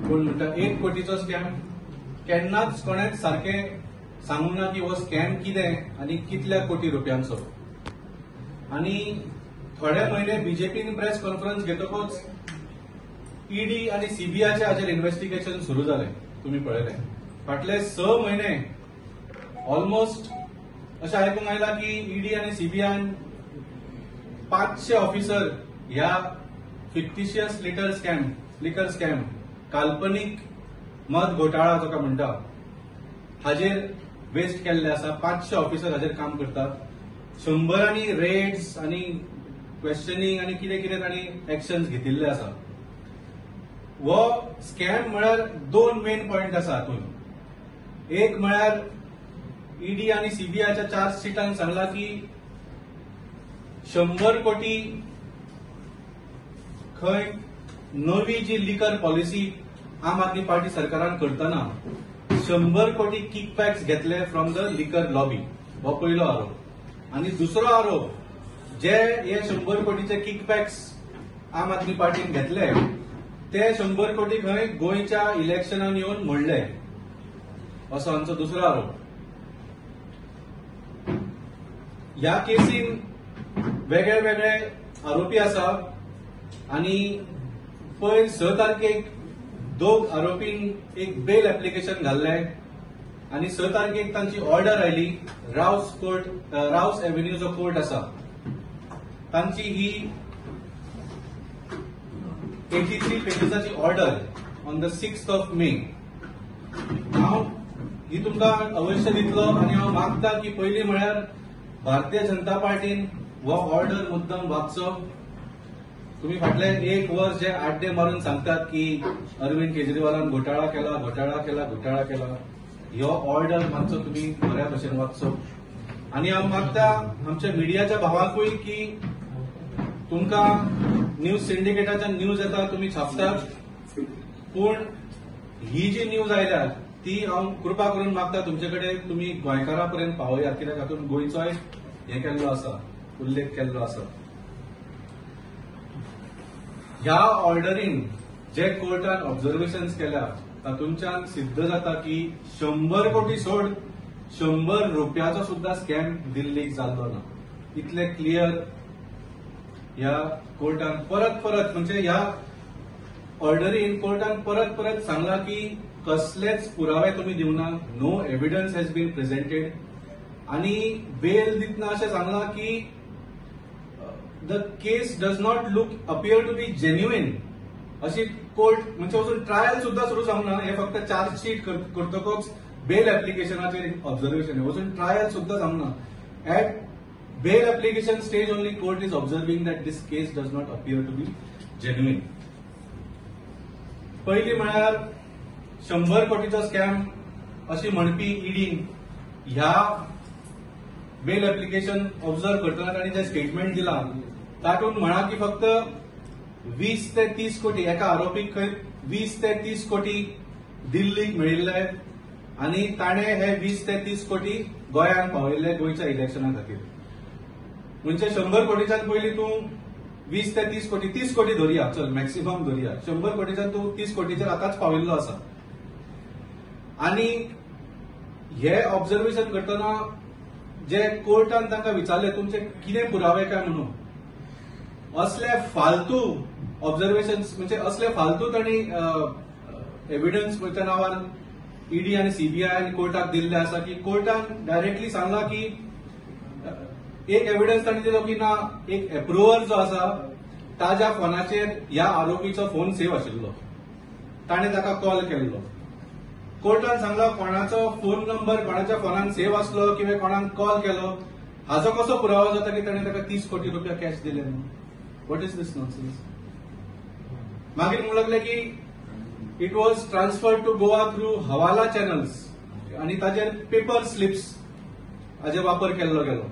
कोण म्हणटा 1 कोटीचो स्कॅम. केन्नाच कोणेच सारकें सांगूंक ना की हो स्कॅम कितें आनी कितल्या कोटी रुपयांचो. आनी थोडे म्हयने बीजेपीन प्रेस कॉन्फरन्स घेतकूच ईडी आनी सीबीआयच्या हाजेर इन्व्हेस्टिगेशन सुरू जालें. तुमी पळयलें फाटले 6 म्हयने ऑलमोस्ट अशें आयकूंक आयलां की ईडी आनी सीबीआयन 500 ऑफिसर ह्या फिक्टिशियस लिकर स्कॅम काल्पनीक मद घोटाळा जाका म्हणटा हाजेर वेस्ट केल्ले आसा. 500 ऑफिसर हाजेर काम करतात. 100 रेड्स आनी क्वेश्चनिंग आनी कितें कितें तांणी एक्शन्स घेतिल्ले आसा. हो स्कॅम म्हळ्यार 2 मेन पॉयंट आसा हातूंत. एक म्हळ्यार ईडी आनी सीबीआयच्या चार्जशीटान सांगला की 100 कोटी खंय नवी जी लिकर पॉलिसी आम आदमी पार्टी सरकारान करतना 100 कोटी किकबॅक्स घेतले फ्रॉम the liquor lobby. हो पयलो आरोप. आनी दुसरो आरोप, जे हे 100 कोटीचे किकबॅक्स आम आदमी पार्टीन घेतले ते 100 कोटी खंय गोंयच्या इलेक्शनान येवन मोडले असो आमचो दुसरो आरोप. ह्या केसीन वेगळे वेगळे आरोपी आसा आनी पयर 6 तारखेक 2 आरोपींक एक बेल एप्लिकेशन घाल्लें आनी 6 तारखेक तांची ऑर्डर आयली. रावस एव्हेन्यू जो कोर्ट आसा तांची ही 83 पेजीसाची order on the 6th of May. हांव ही तुमकां अवश्य दितलो आनी हांव मागता की पयलीं म्हळ्यार भारतीय जनता पार्टीन हो ऑर्डर मुद्दम वाचचो. तुम्ही फाटले 1 वर्स जे आड्डे मारून सांगतात की अरविंद केजरीवालान घोटाळा केला, घोटाळा केला, घोटाळा केला, ह्यो ऑर्डर मातसो तुमी बऱ्या भशेन वाचचो. आनी हांव मागता आमच्या मिडियाच्या भावांकूय की तुमकां न्यूज सिंडिकेटाच्या न्यूज येता, तुमी छापतात, पूण ही जी न्यूज आयल्या ती हांव कृपा करून मागता तुमचे कडेन तुमी गोंयकारा पर्यंत पावयात, कित्याक हातूंत गोंयचोय हें केल्लो आसा, उल्लेख केल्लो आसा. ह्या ऑर्डरीन जे कोर्टान ऑब्झर्वेशन केल्या तातूंच्यान सिद्ध जाता की 100 कोटी सोड 100 रुपयाचो सुद्धा स्कॅम दिल्लीक जाल्लो ना. इतले क्लियर ह्या कोर्टान परत परत म्हणजे ह्या ऑर्डरीन कोर्टान परत परत सांगला की कसलेच पुरावे तुमी दिवना, no evidence has been presented. आनी बेल दितना अशें सांगला की the case does not look appear to be genuine. अशी कोर्ट म्हणजे अजून ट्रायल सुद्धा सुरू जावंक ना, हे फक्त चार्जशीट करतकच बेल एप्लिकेशनाचेर ऑब्झर्वेशन, अजून ट्रायल सुद्धा जावंक ना. At bail application stage only court is observing that this case does not appear to be genuine. पयली म्हळ्यार 100 कोटीचो स्कॅम अशी म्हणपी ईडीन ह्या बेल एप्लिकेशन ऑब्झर्व करतना तांणी जे स्टेटमेंट दिलां तातूंत म्हणा की फक्त 20 ते 30 कोटी एका आरोपीक खंय 20 ते 30 कोटी दिल्लीक मेळिल्ले आनी ताणें हे 20 ते 30 कोटी गोंयांत पावयल्ले गोंयच्या इलेक्शना खातीर. म्हणजे 100 कोटीच्यान पयलीं तूं 20 ते 30 कोटी, 30 कोटी धरया, चल मॅक्सिमम धरया, 100 कोटीच्यान तूं 30 कोटीचेर आतांच पाविल्लो आसा. आनी हे ऑब्झर्वेशन करतना जे कोर्टान तांकां विचारले तुमचे कितें पुरावे काय म्हणून, असले फालतू ऑब्झर्वेशन म्हणजे असले फालतू तांणी एव्हिडन्स त्या नांवान ईडी आनी सीबीआय आनी कोर्टाक दिल्ले आसा की कोर्टान डायरेक्टली सांगला की एक एव्हिडन्स तांणी दिलो की ना, एक एप्रुवर जो आसा ताज्या फोनाचेर ह्या आरोपीचो फोन सेव्ह आशिल्लो, ताणें ताका कॉल केल्लो. कोर्टान सांगला कोणाचो फोन नंबर कोणाच्या फोनान सेव्ह आसलो किंवा कोणाक कॉल केलो हाजो कसो पुरावो जाता की ताणें ताका 30 कोटी रुपया कॅश दिले म्हणून. What is this nonsense. मागीर म्हणूंक लागले की it was transferred to Goa through hawala channels आनी ताजेर पेपर स्लिप्स हाजे वापर केल्लो गेलो.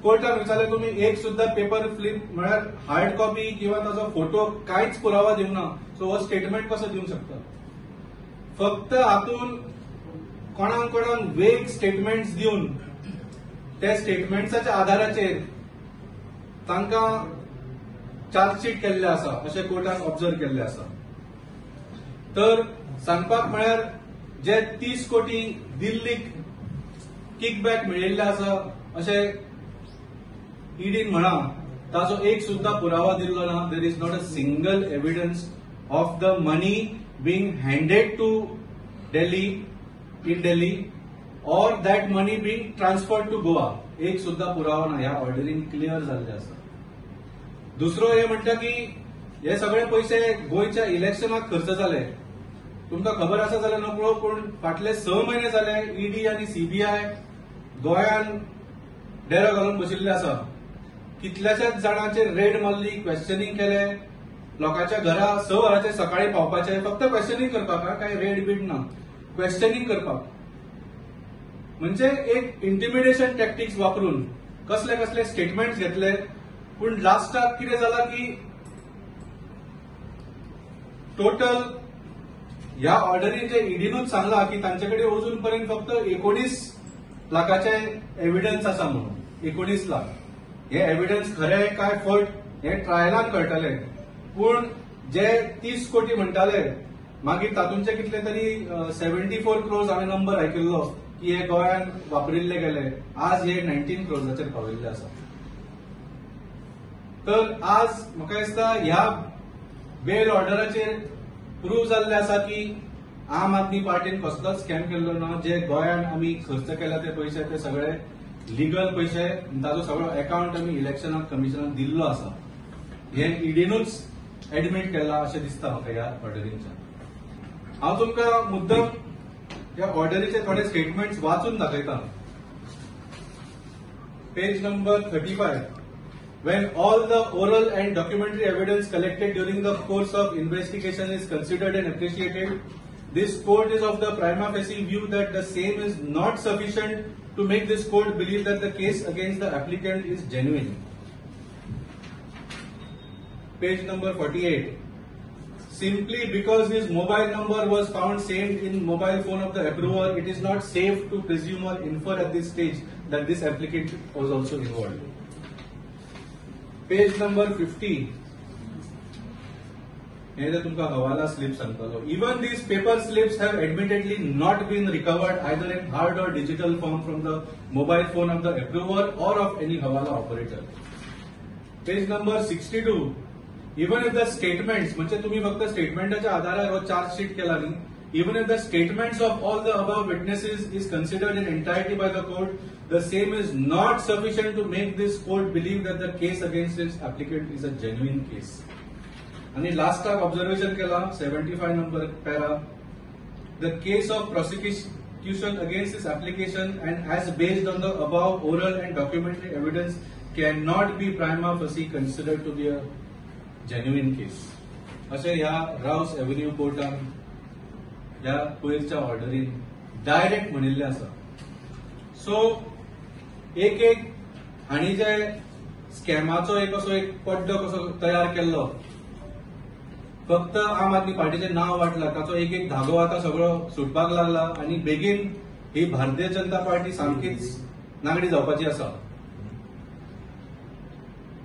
कोर्टान विचारलें तुमी एक सुद्धा पेपर फ्लिप म्हळ्यार हार्ड कॉपी किंवा ताजो फोटो कांयच पुरावा दिवंक ना, सो हो स्टेटमेंट कसो दिवंक शकता. फक्त हातून कोणाक कोणाक वेग स्टेटमेंट्स दिवन त्या स्टेटमेंट्साच्या आधाराचेर तांकां चार्जशीट केल्ले आसा अशें कोर्टान ऑब्जर्व केल्ले आसा. तर सांगपाक म्हळ्यार जे 30 कोटी दिल्लीक किकबॅक मेळिल्ले आसा अशें ईडीन म्हणा, ताचो एक सुद्धा पुरावा दिल्लो ना. There is not a single evidence of the money being handed to Delhi in Delhi or that money being transferred to Goa. एक सुद्धा पुरावा ना. ह्या ऑर्डरीन क्लियर जाल्ले आसा. दुसरो हे म्हणटा की हे सगळे पयशे गोंयच्या इलेक्शनाक खर्च जाले. तुमकां खबर आसा जाल्यार नकळो, पूण फाटले 6 म्हयने जाले ईडी आनी सीबीआय गोंयान डेरो घालून बशिल्ले आसा. कितल्याशाच जाणांचेर रेड मारली, क्वेश्चनिंग केले, लोकांच्या घरा 6 वरांचेर सकाळी पावपाचे, फक्त क्वेश्चनिंग करपाक, काय रेड बीड ना, क्वेश्चनिंग करपाक. म्हणजे एक इंटिमिडेशन टॅक्टिक्स वापरून कसले कसले स्टेटमेंट्स घेतले. पूण लास्टाक कितें जाला की टोटल ह्या ऑर्डरीन जे ईडीनूच सांगला की तांचे कडेन अजून पर्यंत फक्त 19 लाखाचे एव्हिडन्स आसा म्हणून. 19 लाख हे एव्हिडन्स खरे काय फट हे ट्रायलान कळटले. पूण जे 30 कोटी म्हणटाले मागीर तातूंचे कितले तरी 74 क्रोर्स हांवें नंबर आयकिल्लो की हे गोंयान वापरिल्ले गेले. आज हे 19 क्रोर्साचेर पाविल्ले आसा. तर आज म्हाका दिसता ह्या बेल ऑर्डराचेर प्रूव जाल्ले आसा की आम आदमी पार्टीन कसलोच स्कॅम केल्लो ना. जे गोंयान आमी खर्च केला ते पयशे ते सगळे लिगल पयशे, ताचो सगळो अकाउंट आमी इलेक्शनाक कमिशनाक दिल्लो आसा. हे ईडीनूच एडमीट केला अशें दिसता म्हाका ह्या ऑर्डरींच्यान. हांव तुमकां मुद्दम ह्या ऑर्डरीचे थोडे स्टेटमेंट्स वाचून दाखयता. Page number 35. When all the oral and documentary evidence collected during the course of investigation is considered and appreciated, this court is of the prima facie view that the same is not sufficient to make this court believe that the case against the applicant is genuine. Page number 48. Simply because his mobile number was found saved in mobile phone of the approver, it is not safe to presume or infer at this stage that this applicant was also involved. Page number 50. हे तुमकां हवाला slip सांगतालो. Even these paper slips have admittedly not been recovered either in hard or digital form from the mobile phone of the approver or of any hawala operator. Page number 62. Even if the statements, म्हणजे तुम्ही फक्त स्टेटमेंटाच्या आधारार हो charge sheet केला न्ही, even if the statements of all the above witnesses is considered in entirety by the court, the same is not sufficient to make this court believe that the case against its applicant is a genuine case. आणि लास्टाक observation केला 75 number para, the case of prosecution against this application and as based on the above oral and documentary evidence can not be prima facie considered to be a genuine case. अशें ह्या रावस avenue कोर्टान ह्या पयरच्या ऑर्डरीन direct म्हणिल्लें आसा. So एक एक हांणी जे स्कॅमाचो एक असो एक पड्डो कसो तयार केल्लो, फक्त आम आदमी पार्टीचें नांव वाटलां, ताचो एक एक धागो आतां सगळो सुटपाक लागला आनी बेगीन ही भारतीय जनता पार्टी सामकीच नागडी जावपाची आसा.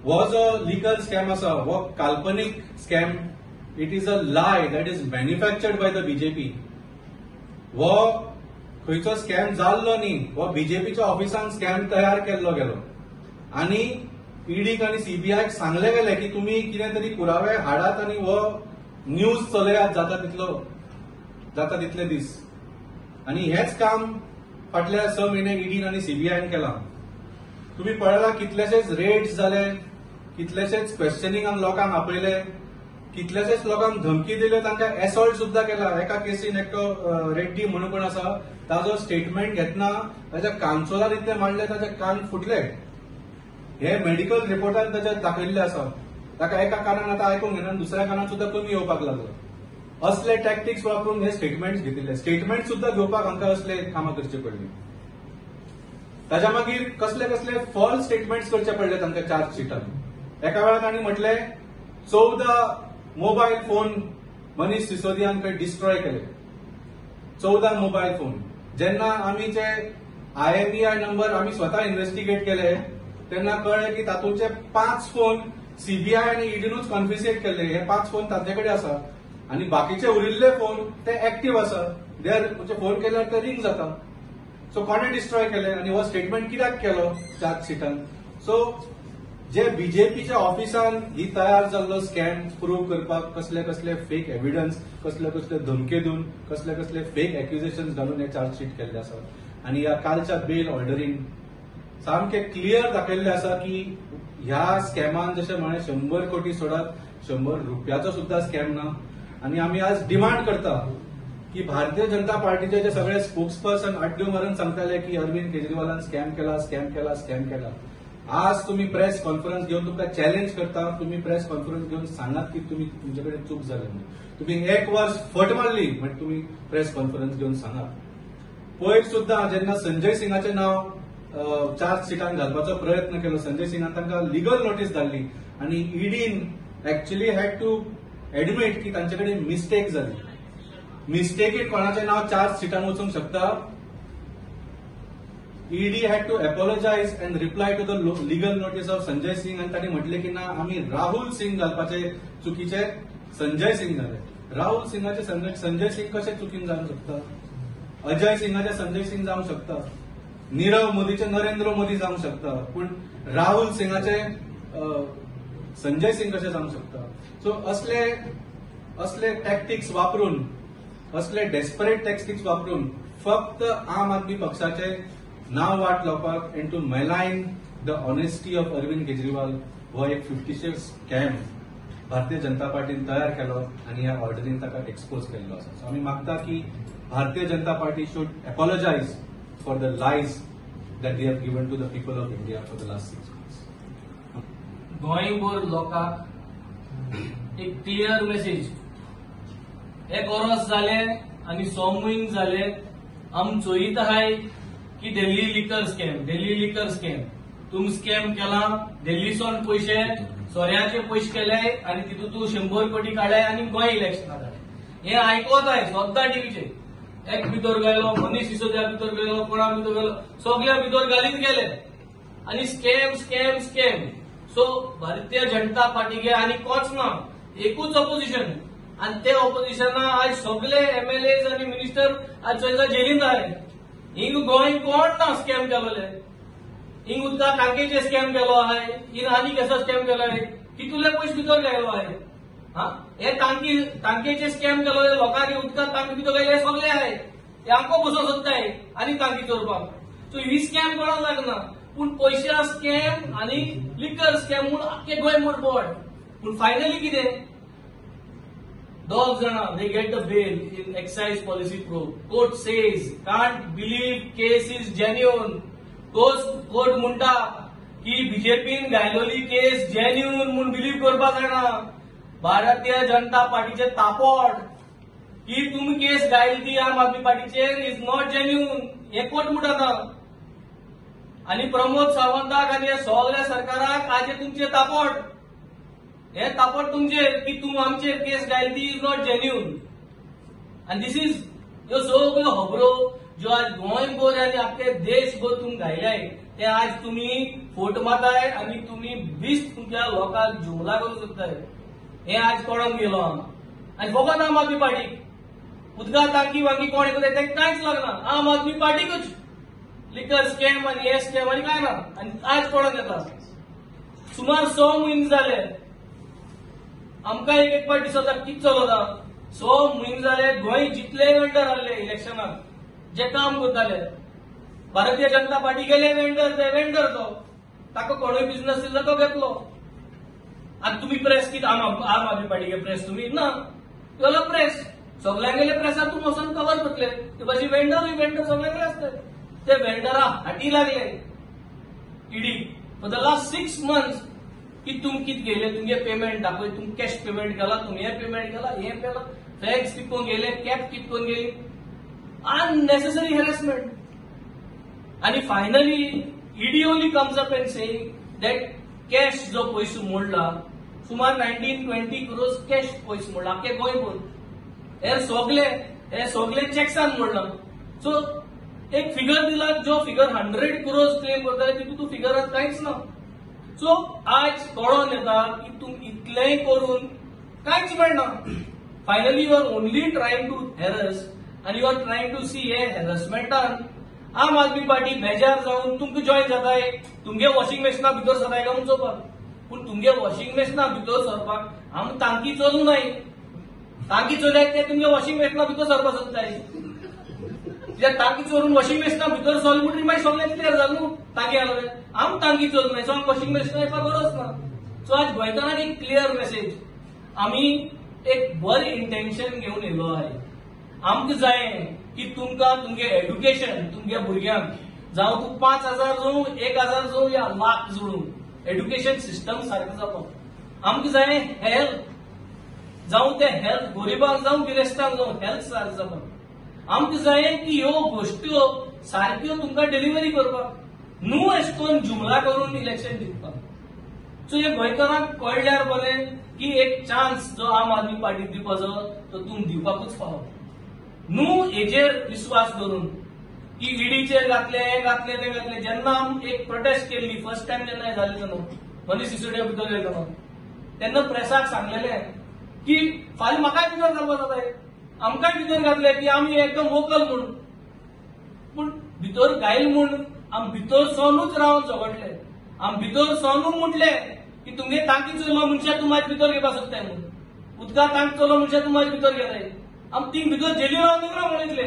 हो जो लिगल स्कॅम आसा हो काल्पनीक scam, it is a lie that is manufactured by the BJP. हो खंयचो स्कॅम जाल्लो न्ही, हो बीजेपीच्या ऑफिसान स्कॅम तयार केल्लो गेलो आनी ईडीक आनी सीबीआयक सांगले गेले की तुमी कितें तरी पुरावे हाडात आनी हो न्यूज चलयात जाता तितलो जाता तितले दीस. आनी हेच काम फाटल्या 6 म्हयने ईडीन आनी सीबीआयन केलां. तुमी पळयला कितलेशेच रेड्स जाले, कितलेशेच क्वेश्चनिंगाक लोकांक आपयले, कितलेशेच लोकांक धमकी दिल्यो, तांकां एसॉल्ट सुद्दां केला. एका केसीन एकटो रेड्डी म्हणून कोण आसा ताजो स्टेटमेंट घेतना ताच्या कानसोलार इतले मारले ताचे कान फुटले. हे मेडिकल रिपोर्टान ताच्या दाखयल्ले आसा. ताका एका कानान आतां आयकूंक घेना, दुसऱ्या कानान सुद्दां कमी येवपाक लागलो. असले टॅक्टिक्स वापरून हे स्टेटमेंट्स घेतिल्ले. स्टेटमेंट सुद्दां घेवपाक हांकां असले कामां करची पडली. ताच्या मागीर कसले कसले फॉल्स स्टेटमेंट्स करचे पडले तांकां चार्ज शिटान. एका वेळार तांणी म्हटलें 14 मोबायल फोन मनीष सिसोदियान खंय डिस्ट्रॉय केले, 14 मोबायल फोन. जेन्ना आमी जे IMEI number आमी स्वता इन्व्हेस्टिगेट केले तेन्ना कळ्ळें की तातूंचे 5 फोन सीबीआय आनी ईडीनूच कॉन्फिस्केट केले. हे 5 फोन तांचे कडेन आसा. आनी बाकीचे उरिल्ले फोन ते एक्टीव आसा, they are म्हणजे फोन केल्यार ते रिंग जाता. सो कोणे डिस्ट्रॉय केले आनी हो स्टेटमेंट कित्याक केलो चार्जशीटान? सो जे बीजेपीच्या ऑफिसान ही तयार जाल्लो स्कॅम प्रूव्ह करपाक कसले कसले फेक एव्हिडन्स, कसले कसले धमके दिवन, कसले कसले फेक एक्युजेशन घालून हे चार्जशीट केल्ले आसा. आनी ह्या कालच्या बेल ऑर्डरीन सामके क्लियर दाखयल्ले आसा की ह्या स्कॅमान जशें म्हळें 100 कोटी सोडात, 100 रुपयाचो सुद्धा स्कॅम ना. आनी आमी आज डिमांड करता की भारतीय जनता पार्टीचे जे सगळे स्पोक्स पर्सन आड्ड्यो मारून सांगताले की अरविंद केजरीवालान स्कॅम केला, स्कॅम केला, स्कॅम केला, आज तुम्ही प्रेस कॉन्फरन्स घेऊन तुमकां चॅलेंज करता, तुम्ही प्रेस कॉन्फरन्स घेऊन सांगात की तुम्ही तुमचे कडेन चूक जाली म्हणून. तुम्ही एक वर्स फट मारली म्हणजे तुम्ही प्रेस कॉन्फरन्स घेऊन सांगात. पयर सुद्धा जेन्ना संजय सिंगाचें नांव चार्जशीटान घालपाचो प्रयत्न केलो, संजय सिंगान तांकां लिगल नोटीस धाडली आनी ईडीन एक्च्युअली हॅड टू एडमिट की तांचे कडेन मिस्टेक जाली. मिस्टेकीन कोणाचें नांव चार्जशीटान वचूंक शकता? ED had to apologise and reply to the legal notice of Sanjay Singh आनी तांणी म्हटलें की ना, आमी राहुल सिंग घालपाचे चुकीचे संजय सिंग घाले. राहुल सिंगाचे संजय सिंग कशे चुकीन जावंक शकता? अजय सिंगाचे संजय सिंग जावंक शकता, नीरव मोदीचे नरेंद्र मोदी जावंक शकता, पूण राहुल सिंगाचे संजय सिंग कशे जावंक शकता? सो असले असले टॅक्टिक्स वापरून, असले डेस्परेट टॅक्टिक्स वापरून फक्त आम आदमी पक्षाचे नाव वाट लावपाक and to malign the honesty of Arvind Kejriwal हो एक 56 स्कॅम भारतीय जनता पार्टीन तयार केलो आनी ह्या ऑर्डरीन ताका एक्सपोज केल्लो आसा. सो आमी मागता की Bharatiya Janata Party should apologise for the lies that they have given to the people of India for the last 6 months. गोंयभर लोकांक एक क्लियर मेसेज, एक वरस जाले आनी 6 म्हयने जाले आम चोयत आहाय की Delhi liquor scam, Delhi liquor scam, तुम स्कॅम केला, दिल्लीसून पयशे सोऱ्याचे पयशे केले आनी तितून तूं 100 कोटी काडले आनी गोंय इलेक्शनाक हाडले. हे आयकत आहाय सद्दां टीव्हीचेर. एक भितर गेलो, मनीष सिसोदिया भितर गेलो, कोणा भितर गेलो, सगळ्या भितर घालीत गेले आनी scam scam scam. So Bharatiya Janata पार्टीगे आनी कोच ना, एकूच ऑपोजिशन आनी ते ऑपोजिशना आज सगळे एमएलए आनी मिनिस्टर आज चोयता जेलीन जाले. हिंग गोंय कोण ना स्कॅम केलोले, हिंग उदका टांकेचे स्कॅम केलो आहाय, हिंग आनी कसो स्कॅम केलो आहाय, कितले पयशे भितर गेलो आहाय. हा हे टांकी टांकेचे स्कॅम केलो, लोकांक उदका टांकी भितर गेले सगळे आहाय, हे आमकां बसोवंक सोदताय आनी टांकी चोरपाक. सो ही स्कॅम कोणाक लागना, पूण पयशा स्कॅम आनी लिकर स्कॅम म्हूण आख्खे गोंय मोड बोड. पूण फायनली कितें, दोग जाणां they get the bail in excise policy probe. Court says can't believe case is genuine. Court म्हणटा की बीजेपीन घायलोली केस जेन्युन म्हूण बिलीव करपाक जायना. भारतीय जनता पार्टीचे तापोट की तुमी केस घायली ती आम आदमी पार्टीचेर is not genuine, हे कोर्ट म्हणटा. आनी प्रमोद सावंताक आनी हे सगळ्या सरकाराक आजे तुमचे तापोट, हे तापोट तुमचेर की तुम आमचेर केस घायली ती is not genuine. आनी this is ह्यो सगळ्यो खबरो ज्यो आज गोंयभर आनी आख्खे देशभर तुम घायल्याय ते आज तुमी फोट मारताय आनी तुमी बीस तुमच्या लोकांक जुमला करूंक सोदताय. हे आज कोणाक गेलो आनी फकत आम आदमी पार्टीक उदका टांकी वांकी कोण करता ते कांयच लागना, आम आदमी पार्टीकूच लिकर स्कॅम आनी हे स्कॅम आनी कांय ना. आनी आज कोणाक येता सुमार 6 म्हयने जाले आमकां एक एक पाट दिसता कितें चलता. 6 म्हयने जाले गोंय जितले वेंडर आहले इलेक्शनाक जे काम करताले, भारतीय जनता पार्टी गेले वेंडर, ते वेंडर तो ताका कोणूय बिझनस दिलो तो घेतलो. आनी तुमी प्रेस कितें आम आदमी पार्टीगे प्रेस तुमी ना गेलो प्रेस सगल्यांगेले प्रेसार तूं वचोन कवर करतले, ते भाशेन वेंडरूय वेंडर सगल्यांगेले आसतले. ते वेंडरा हाटी लागले ED for the last 6 months की तुम कित गेले, तुमगे पेमेंट दाखय, तुम कॅश पेमेंट केला, तुम हे पेमेंट केला, हे केला, टॅक्स कितकोन गेले, कॅब कितकोन गेली, अननेसेसरी हॅरेसमेंट. आणि finally ED only comes up and saying that cash जो पयसो मोडला सुमार 19-20 क्रोर्स कॅश पयसो मोडला आख्खे गोंयभर, हे सगळे चॅक्सान मोडला. सो एक फिगर दिला जो फिगर 100 क्रोर्स क्लेम करताले तितून तूं फिगरात कांयच ना. सो आज कळोन येता की तूं इतलेंय करून कांयच मेळना. Finally you are only trying to harass आनी you are trying to see हे हॅरसमेंटान आम आदमी पार्टी बेजार जावन तुमकां जॉयन जाताय, तुमगे वॉशिंग मशिना भितर सरताय काय म्हूण चोवपाक. पूण तुमगे वॉशिंग मशिना भितर सरपाक आम तांकी चलूं नाय, तांकी चोरल्यार ते तुमगे वॉशिंग मशिना भितर सरपाक सोदताय. कित्याक तांकी चोरून वॉशिंग मशिना भितर सरले म्हणटकीर मागीर सगळें क्लियर जालें न्हू, तांकी आसलें. आम तांकी चोरूं नाय, सो आमकां वॉशिंग मशिना येवपाक गरज ना. सो आज गोंयकारांक एक क्लियर मेसेज, आमी एक बरें इंटेन्शन घेवन येयलो आहाय. आमकां जाय की तुमकां तुमगे एड्युकेशन तुमगे भुरग्यांक, जावं तूं 5,000 जोडूं, 1,000 जोडूं या लाख जोडूं, एड्युकेशन सिस्टम सारकें जावपाक. आमकां जाय हेल्थ, जावं तें हेल्थ गरिबांक जावं गिरेस्तांक जावं, हेल्थ सारकें जावपाक. आमकां जाय की ह्यो गोश्ट्यो सारक्यो तुमकां डिलिव्हरी करपाक, न्हू अशें करून जुमला करून इलेक्शन जिखपाक. सो हे गोंयकारांक कळ्ळ्यार बरें की एक चान्स जो आम आदमी पार्टीक दिवपाचो तो तुमी दिवपाकूच फावो. न्हू हेजेर विस्वास दवरून की ईडीचेर घातले, हे घातले, ते घातले. जेन्ना आम एक प्रोटेस्ट केल्ली फर्स्ट टायम जेन्ना हें जालें तेन्ना मनीष सिसोडिया भितर गेले तेन्ना, तेन्ना प्रेसाक सांगलेलें की फाल्यां म्हाकाय भितर घालपाक जाताय, आमकांय भितर घातले की आमी एकदम वोकल म्हूण, पूण भितर घायल म्हूण आम भितर सनूच रावन झगडले. आम भितर सनूच म्हटले की तुमगे तांकी चोरलो मनशां तूं म्हाजे भितर घेवपाक सोदताय म्हूण, उदका तांक चोरलो मनशां तूं म्हाजे भितर घेताय, आम तींग भितर जेली रावन निकळो म्हणितले.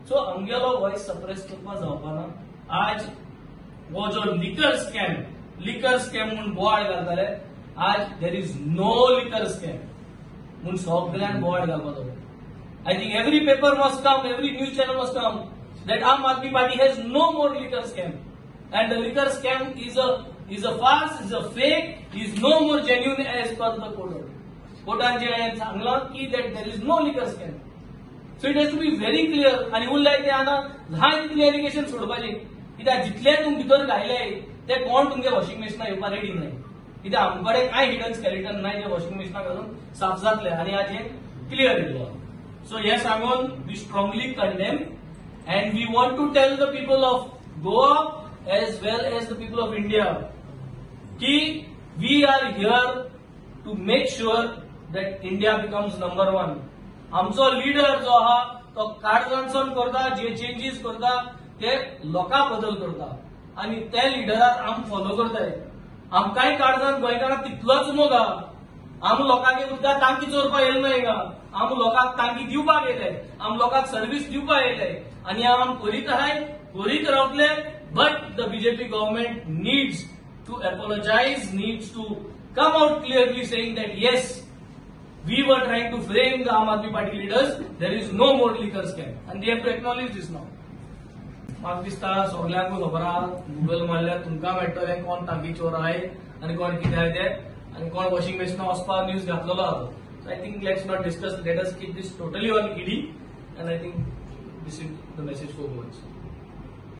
सो आमगेलो वॉयस सप्रेस करपाक जावपाना. आज हो जो लिकर स्कॅम म्हूण बोवाळ घालताले, आज there is no liquor scam म्हूण सगळ्यांक बोवाळ घालपाक जाय. I think every paper must come, every news channel must come that Aam Aadmi Party has no more liquor scam and the liquor scam is a farce, is a fake, is no more genuine as per the court. कोर्टान जे हांवें सांगलां की that there is no liquor scam. So it has to be very clear. आनी उरलाय ते आतां जाय तितलें allegation सोडपाचें, कित्याक जितले तुमी भितर घायले ते कोण तुमगे वॉशिंग मशिना येवपाक रेडी नाय, कित्याक आमचे कडेन कांय हिडन स्केलेटन नाय जे वॉशिंग मशिना घालून साफ जातले. आनी आज हें क्लियर येयलो. सो हें सांगून we strongly condemn and we want to tell the people of Goa as well as the people of India की we are here to make sure that India becomes number 1. आमचो leader जो आहा तो काळजानसून करता, जे changes करता ते लोकां बदल करता आनी त्या लिडराक आम फॉलो करताय. आमकांय काळजान गोंयकारांक तितलोच मोग आहा. आम लोकांक उदका तांकी चोरपाक येयले न्हय हिंगा, आम लोकांक तांकी दिवपाक येयले, आम लोकांक सर्वीस दिवपाक येयले आनी आम करीत आहाय, करीत रावतले. But the BJP government needs to apologise, needs to come out clearly saying that yes, we were trying to frame the Aam Aadmi Party leaders, there is no more liquor scam and they have to acknowledge this now. म्हाका दिसता सगल्यांकूच खबर आहा, Google मारल्यार तुमकां मेळटलें कोण तांकी चोर आहाय आनी कोण कितें आहाय ते आनी कोण वॉशिंग मशिना वचपाक न्यूज घातलेलो आहा. So I think let's not discuss, let us keep this totally on ED and I think this is the message for Goans.